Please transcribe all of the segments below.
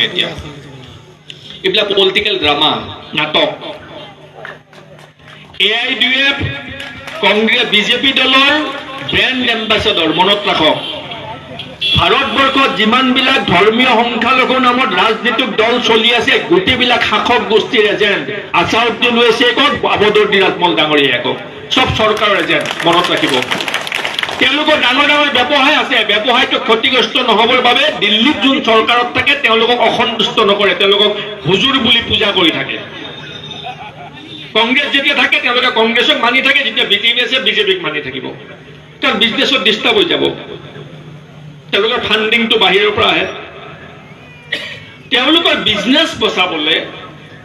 এতিয়া এইবিলাক political drama, নাটক। এআইডিএফ, কংগ্ৰেছ, বিজেপি দলৰ ব্ৰেণ্ড এম্বাচাডৰ। মনত ৰাখক, ভাৰতবৰ্ষত যিমানবিলাক ধৰ্মীয় সংখ্যালঘুৰ নামত ৰাজনীতিক দল চলি আছে, গোটেইবিলাক শাসক গোষ্ঠীৰ এজেণ্ট। আছাউদ্দিন ওৱেচিয়ে কওক, বদৰুদ্দিন আজমল ডাঙৰীয়াই কওক, চব চৰকাৰৰ এজেণ্ট, মনত ৰাখিব। তেওঁলোকৰ ডাঙৰ ডাঙৰ ব্যৱসায় আছে। ব্যৱসায়টো ক্ষতিগ্ৰস্ত নহ'বৰ বাবে দিল্লীত যোন চৰকাৰত থাকে, তেওঁলোকক অসন্তুষ্ট নকৰে, তেওঁলোকক হুজুৰ বুলি পূজা কৰি থাকে। কংগ্ৰেছ যেতিয়া থাকে, তেওঁলোকে কংগ্ৰেছক মানি থাকে। যেতিয়া বিজেপি আছে, বিজেপিক মানি থাকিব। কাৰণ বিজনেছত ডিষ্টাৰ্ব হৈ যাব। তেওঁলোকৰ ফাণ্ডিংটো বাহিৰৰ পৰা আহে। তেওঁলোকৰ বিজনেছ বচাবলৈ,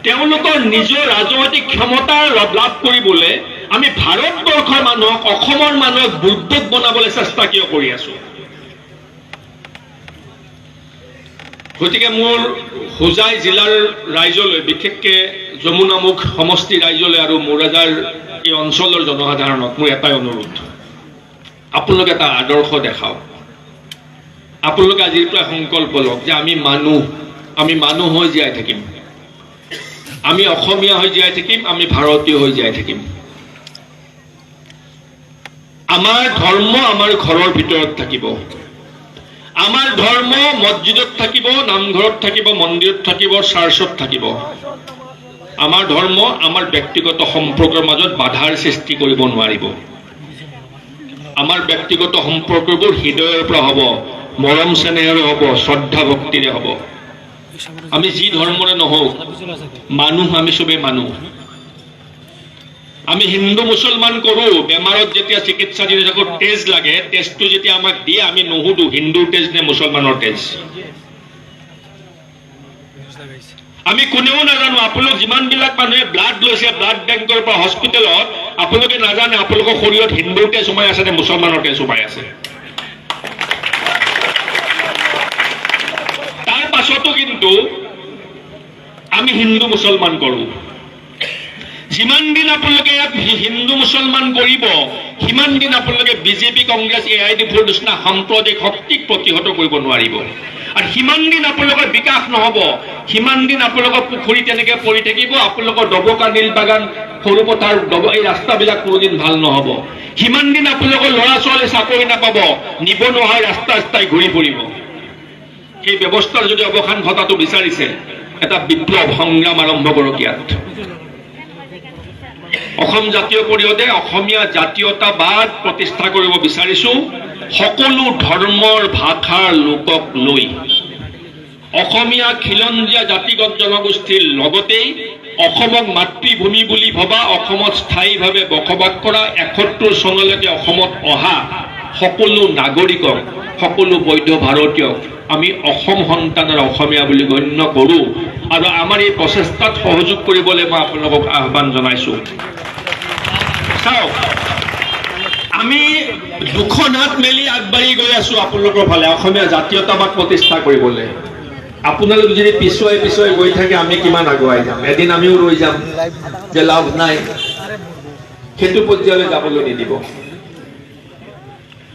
তেওঁলোকৰ নিজৰ ৰাজনৈতিক ক্ষমতা লাভ কৰিবলৈ আমি ভাৰতবৰ্ষৰ মানুহক, অসমৰ মানুহক বুৰ্বক বনাবলৈ চেষ্টা কিয় কৰি আছো? গতিকে মোৰ হোজাই জিলাৰ ৰাইজলৈ, বিশেষকে যমুনামুখ সমষ্টিৰ ৰাইজলৈ আৰু মোৰাজাৰ এই অঞ্চলৰ জনসাধাৰণক মোৰ এটাই অনুৰোধ, আপোনালোকে এটা আদৰ্শ দেখাওক। আপোনালোকে আজিৰ পৰা সংকল্প লওক যে আমি মানুহ, আমি মানুহ হৈ জীয়াই থাকিম, আমি অসমীয়া হৈ জীয়াই থাকিম, আমি ভাৰতীয় হৈ জীয়াই থাকিম। আমাৰ ধৰ্ম আমাৰ ঘৰৰ ভিতৰত থাকিব, আমাৰ ধৰ্ম মছজিদত থাকিব, নামঘৰত থাকিব, মন্দিৰত থাকিব, চাৰ্চত থাকিব। আমাৰ ধৰ্ম আমাৰ ব্যক্তিগত সম্পৰ্কৰ মাজত বাধাৰ সৃষ্টি কৰিব নোৱাৰিব। আমাৰ ব্যক্তিগত সম্পৰ্কবোৰ হৃদয়ৰ পৰা হ'ব, মৰম চেনেহেৰে হ'ব, শ্ৰদ্ধা ভক্তিৰে হ'ব। আমি যি ধৰ্মৰে নহওক, মানুহ আমি চবেই মানুহ। আমি হিন্দু মুছলমান কৰোঁ। বেমাৰত যেতিয়া চিকিৎসা দি থাকোঁ, তেজ লাগে, তেজটো যেতিয়া আমাক দিয়ে, আমি নুসুধো হিন্দুৰ তেজ নে মুছলমানৰ তেজ। আমি কোনেও নাজানো। আপোনালোক যিমানবিলাক মানুহে ব্লাড লৈছে ব্লাড বেংকৰ পৰা হস্পিটেলত, আপোনালোকে নাজানে আপোনালোকৰ শৰীৰত হিন্দুৰ তেজ সোমাই আছে নে মুছলমানৰ তেজ সোমাই আছে। তাৰ পাছতো কিন্তু আমি হিন্দু মুছলমান কৰোঁ। যিমান দিন আপোনালোকে ইয়াত হিন্দু মুছলমান কৰিব, সিমান দিন আপোনালোকে বিজেপি, কংগ্ৰেছ, এআইডিএফৰ নিচিনা সাম্প্ৰদায়িক শক্তিক প্ৰতিহত কৰিব নোৱাৰিব। আৰু সিমান দিন আপোনালোকৰ বিকাশ নহ'ব, সিমান দিন আপোনালোকৰ পুখুৰী তেনেকে পৰি থাকিব, আপোনালোকৰ ডবকা, নীলবাগান, সৰুপথাৰ, এই ৰাস্তাবিলাক কোনোদিন ভাল নহ'ব। সিমান দিন আপোনালোকৰ ল'ৰা ছোৱালী চাকৰি নাপাব, নিবনুৱা হৈ ৰাস্তা ৰাস্তাই ঘূৰি ফুৰিব। সেই ব্যৱস্থাৰ যদি অৱসান ঘটাটো বিচাৰিছে, এটা বিপ্লৱ সংগ্ৰাম আৰম্ভ কৰক ইয়াত। অসম জাতীয় পৰিষদে অসমীয়া জাতীয়তাবাদ প্ৰতিষ্ঠা কৰিব বিচাৰিছো, সকলো ধৰ্মৰ ভাষাৰ লোকক লৈ। অসমীয়া খিলঞ্জীয়া জাতিগত জনগোষ্ঠীৰ লগতেই অসমক মাতৃভূমি বুলি ভবা, অসমত স্থায়ীভাৱে বসবাস কৰা, ৭১ চনলৈকে অসমত অহা সকলো নাগৰিকক, সকলো বৈধ ভাৰতীয়ক আমি অসম সন্তানৰ অসমীয়া বুলি গণ্য কৰোঁ। আৰু আমাৰ এই প্ৰচেষ্টাত সহযোগ কৰিবলৈ মই আপোনালোকক আহ্বান জনাইছোঁ। চাওক, আমি দুখন হাত মেলি আগবাঢ়ি গৈ আছো আপোনালোকৰ ফালে অসমীয়া জাতীয়তাবাদ প্ৰতিষ্ঠা কৰিবলৈ। আপোনালোক যদি পিছুৱাই পিছুৱাই গৈ থাকে, আমি কিমান আগুৱাই যাম? এদিন আমিও ৰৈ যাম যে লাভ নাই। সেইটো পৰ্যায়লৈ যাবলৈ নিদিব।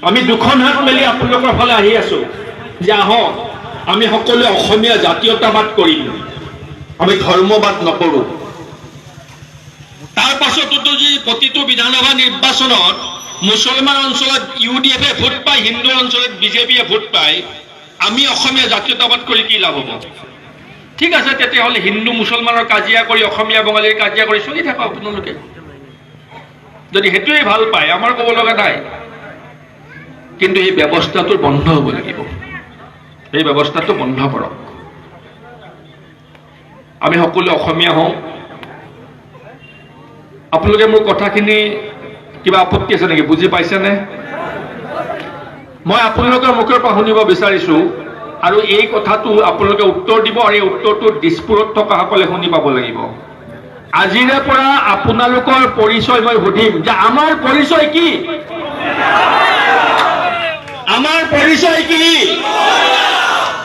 আমি দুখন হাত মেলি আপোনালোকৰ ফালে আহি আছো যে আহক, আমি সকলোৱে অসমীয়া জাতীয়তাবাদ কৰিম, আমি ধৰ্মবাদ নকৰোঁ। তাৰ পাছতো যদি প্ৰতিটো বিধানসভা নিৰ্বাচনত মুছলমান অঞ্চলত ইউডিএফে ভোট পায়, হিন্দু অঞ্চলত বিজেপিয়ে ভোট পায়, আমি অসমীয়া জাতীয়তাবাদ কৰি কি লাভ হ'ব? ঠিক আছে, তেতিয়াহ'লে হিন্দু মুছলমানৰ কাজিয়া কৰি, অসমীয়া বঙালীৰ কাজিয়া কৰি চলি থাকক আপোনালোকে। যদি সেইটোৱে ভাল পায়, আমাৰ ক'ব লগা নাই। কিন্তু এই ব্যৱস্থাটো বন্ধ হ'ব লাগিব। এই ব্যৱস্থাটো বন্ধ কৰক। আমি সকলোৱে অসমীয়া হওঁ। আপোনালোকে মোৰ কথাখিনি কিবা আপত্তি আছে নেকি? বুজি পাইছেনে? মই আপোনালোকৰ মুখৰ পৰা শুনিব বিচাৰিছো আৰু এই কথাটো আপোনালোকে উত্তৰ দিব আৰু এই উত্তৰটো দিছপুৰত থকাসকলে শুনি পাব লাগিব। আজিৰে পৰা আপোনালোকৰ পৰিচয় মই সুধিম যে আমাৰ পৰিচয় কি? আমাৰ পৰিচয় কি?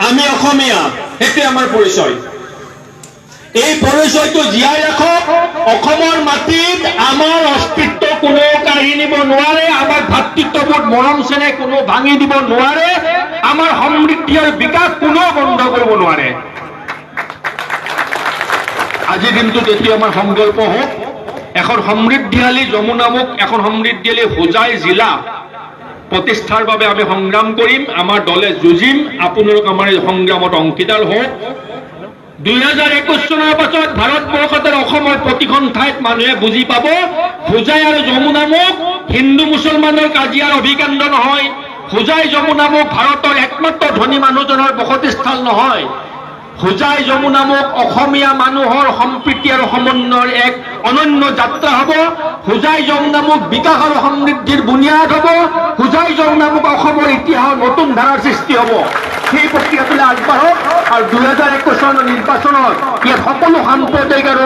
আমি অসমীয়া, সেইটোৱে আমাৰ পৰিচয়। এই পৰিচয়টো জীয়াই ৰাখক। অসমৰ মাটিত আমাৰ অস্তিত্ব কোনেও কাঢ়ি নিব নোৱাৰে, আমাৰ ভাতৃত্ববোধ, মৰম চেনেহ কোনেও ভাঙি দিব নোৱাৰে, আমাৰ সমৃদ্ধি আৰু বিকাশ কোনেও বন্ধ কৰিব নোৱাৰে। আজিৰ দিনটোত এইটো আমাৰ সংকল্প হওক, এখন সমৃদ্ধিশালী যমুনামুখ, এখন সমৃদ্ধিশালী হোজাই জিলা প্ৰতিষ্ঠাৰ বাবে আমি সংগ্ৰাম কৰিম, আমাৰ দলে যুঁজিম। আপোনালোক আমাৰ এই সংগ্ৰামত অংশীদাৰ হওক। 2021 চনৰ পাছত ভাৰতবৰ্ষত আৰু অসমৰ প্ৰতিখন ঠাইত মানুহে বুজি পাব, হোজাই আৰু যমুনামুখ হিন্দু মুছলমানৰ কাজিয়াৰ অভিকেন্দ্ৰ নহয়। হোজাই যমুনামুখ ভাৰতৰ একমাত্ৰ ধনী মানুহজনৰ বসতিস্থল নহয়। হোজাই যমুনামুখ অসমীয়া মানুহৰ সম্প্ৰীতি আৰু সমন্বয়ৰ এক অনন্য যাত্ৰা হ'ব। হোজাই যমুনামুখ বিকাশ আৰু সমৃদ্ধিৰ বুনিয়াদ হ'ব। হোজাই যমুনামুখ অসমৰ ইতিহাসৰ নতুন ধাৰাৰ সৃষ্টি হ'ব। সেই প্ৰক্ৰিয়াটোলৈ আগবাঢ়ক আৰু 2021 চনৰ নিৰ্বাচনত ইয়াত সকলো সাম্প্ৰদায়িক আৰু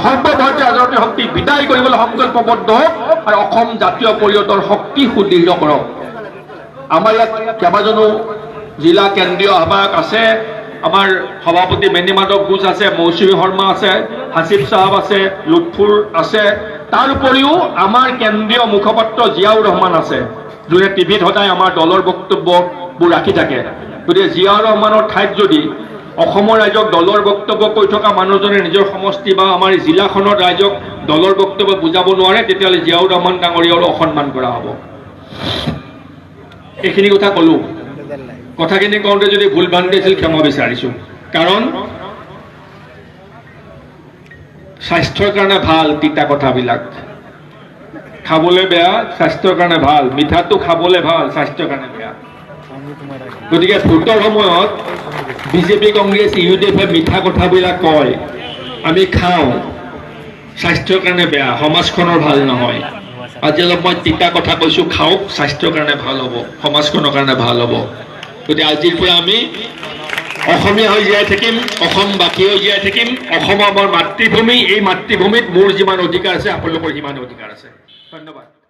সৰ্বভাৰতীয় ৰাজনৈতিক শক্তি বিদায় কৰিবলৈ সংকল্পবদ্ধ হওক আৰু অসম জাতীয় পৰিষদৰ শক্তি সুদৃঢ় কৰক। আমাৰ ইয়াত কেইবাজনো জিলা কেন্দ্ৰীয় আহ্বায়ক আছে। আমাৰ সভাপতি বেণী মাধৱ ঘোষ আছে, মৌচুমী শৰ্মা আছে, হাছিফ চাহাব আছে, লুৎফুৰ আছে। তাৰ উপৰিও আমাৰ কেন্দ্ৰীয় মুখপাত্ৰ জিয়াউৰ ৰহমান আছে, যোনে টিভিত সদায় আমাৰ দলৰ বক্তব্যবোৰ ৰাখি থাকে। গতিকে জিয়াউৰ ৰহমানৰ ঠাইত যদি অসমৰ ৰাইজক দলৰ বক্তব্য কৈ থকা মানুহজনে নিজৰ সমষ্টি বা আমাৰ জিলাখনৰ ৰাইজক দলৰ বক্তব্য বুজাব নোৱাৰে, তেতিয়াহ'লে জিয়াউৰ ৰহমান ডাঙৰীয়াৰো অসন্মান কৰা হ'ব। এইখিনি কথা ক'লো। কথাখিনি কওঁতে যদি ভুল ভ্ৰান্তি আছিল ক্ষমা বিচাৰিছো, কাৰণ স্বাস্থ্যৰ কাৰণে ভাল তিতা কথাবিলাক, খাবলৈ বেয়া, স্বাস্থ্যৰ কাৰণে ভাল। মিঠাটো খাবলৈ ভাল, স্বাস্থ্যৰ কাৰণে বেয়া। গতিকে ভোটৰ সময়ত বিজেপি, কংগ্ৰেছ, ইউ ডি এফে মিঠা কথাবিলাক কয়, আমি খাওঁ, স্বাস্থ্যৰ কাৰণে বেয়া, সমাজখনৰ ভাল নহয়। আজি অলপ মই তিতা কথা কৈছো, খাওক, স্বাস্থ্যৰ কাৰণে ভাল হ'ব, সমাজখনৰ কাৰণে ভাল হ'ব। গতিকে আজিৰ পৰা আমি অসমীয়া হৈ জীয়াই থাকিম, অসমবাসী হৈ জীয়াই থাকিম। অসম আমাৰ মাতৃভূমি, এই মাতৃভূমিত মোৰ যিমান অধিকাৰ আছে, আপোনালোকৰ সিমান অধিকাৰ আছে। ধন্যবাদ।